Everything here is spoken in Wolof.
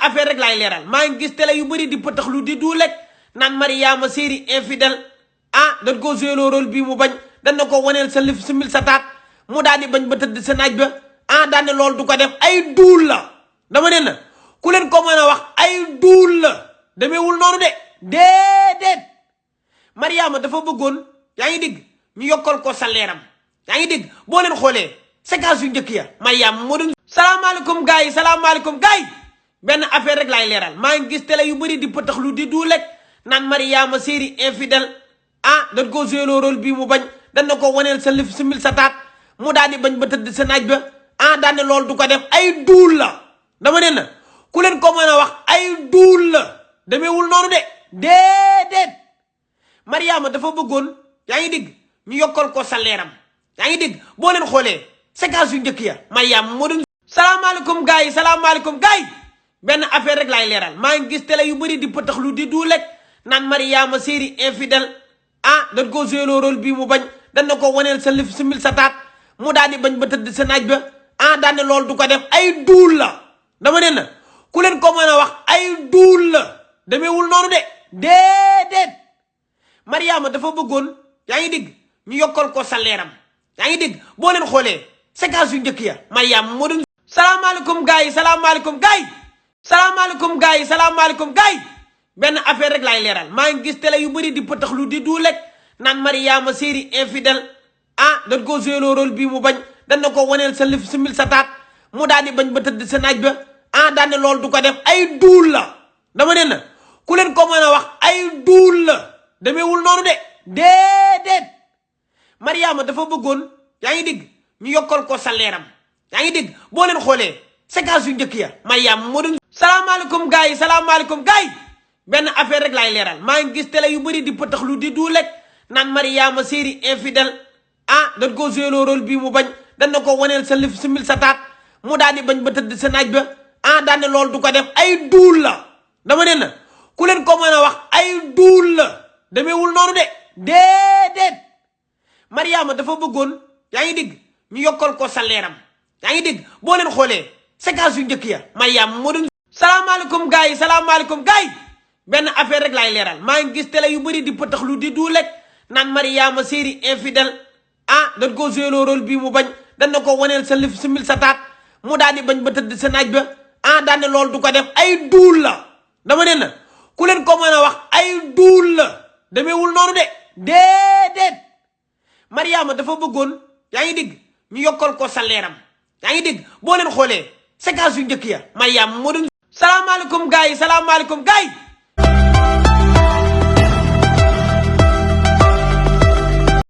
affaire rek laay leeral maa ngi gis télé yu bëri di pëtaxlu di duuleeg naan Mariama série infidèle dañ ko joué rôle bii mu bañ dañ na ko waneel sa lif simil sa taat mu daal di bañ ba tëdd sa naaj ba daane loolu du ko def ay duul la dama ne na ku leen ko mën a wax ay duul la demeewul noonu de déedéet Mariama dafa bëggoon yaa ngi dégg ñu yokkal ko salaire am yaa ngi dégg boo leen xoolee séquence yu njëkk ya Mariama moo doon salaamaaleykum gars yi salaamaaleykum gars yi benn affaire rek laay leeral maa ngi gis télé yu bëri di pëtaxlu di duuleeg naan Mariama série infidèle dañ ko joué rôle bii mu bañ dañ na ko waneel sa lif simil sa taat mu daal di bañ ba tëdd sa naaj ba daane loolu du ko def ay duul la dama ne na ku leen ko mën a wax ay duul la demeewul noonu de déedéet Mariama dafa bëggoon yaa ngi dégg ñu yokkal ko salaire am yaa ngi dégg boo leen xoolee séquence yu njëkk ya Mariama moo doon salaamaaleykum gars yi salaamaaleykum gars yi benn affaire rek laay leeral maa ngi gis télé yu bëri di pëtaxlu di duuleeg naan Mariama série infidèle dañ ko joué rôle bii mu bañ dañ na ko waneel sa lif simil sa taat mu daal di bañ ba tëdd sa naaj ba daane loolu du ko def ay duul la dama ne na ku leen ko mën a wax ay duul la demeewul noonu de déedéet Mariama dafa bëggoon yaa ngi dégg ñu yokkal ko salaire am yaa ngi dégg boo leen xoolee séquence yu njëkk ya Mariama moo doon salaamaaleykum gars yi salaamaaleykum gars yi salaamaaleykum gars yi salaamaaleykum gars yi benn affaire rek laay leeral maa ngi gis télé yu bëri di pëtaxlu di duuleeg naan Mariama série infidèle dañ ko joué rôle bii mu bañ dañ na ko waneel sa lif simil sa taat mu daal di bañ ba tëdd sa naaj ba daane loolu du ko def ay duul la dama ne na ku leen ko mën a wax ay duul la demeewul noonu de déedéet Mariama dafa bëggoon yaa ngi dégg ñu yokkal ko salaire am yaa ngi dégg boo leen xoolee séquence yu njëkk ya Mariama moo doon salaamaaleykum gars yi salaamaaleykum gars yi benn affaire rek laay leeral maa ngi gis télé yu bëri di pëtaxlu di duuleeg naan Mariama série infidèle dañ ko joué rôle bii mu bañ dañ na ko waneel sa lif simil sa taat mu daal di bañ ba tëdd sa naaj ba daane loolu du ko def ay duul la dama ne na ku leen ko mën a wax ay duul la demeewul noonu de déedéet Mariama dafa bëggoon yaa ngi dégg ñu yokkal ko salaire am yaa ngi dégg boo leen xoolee séquence yu njëkk ya Mariama moo doon salaamaaleykum gars yi salaamaaleykum gars yi benn affaire rek laay leeral maa ngi gis télé yu bëri di pëtaxlu di duuleeg naan Mariama série infidèle dañ ko joué rôle bii mu bañ dañ na ko waneel sa lif simil sa taat mu daal di bañ ba tëdd sa naaj ba daane loolu du ko def ay duul la dama ne na ku leen ko mën a wax ay duul la demeewul noonu de déedéet Mariama dafa bëggoon yaa ngi dégg ñu yokkal ko salaire am yaa ngi dégg boo leen xoolee séquence yu njëkk ya Mariama moo doon salaamaaleykum gars yi salaamaaleykum gars yi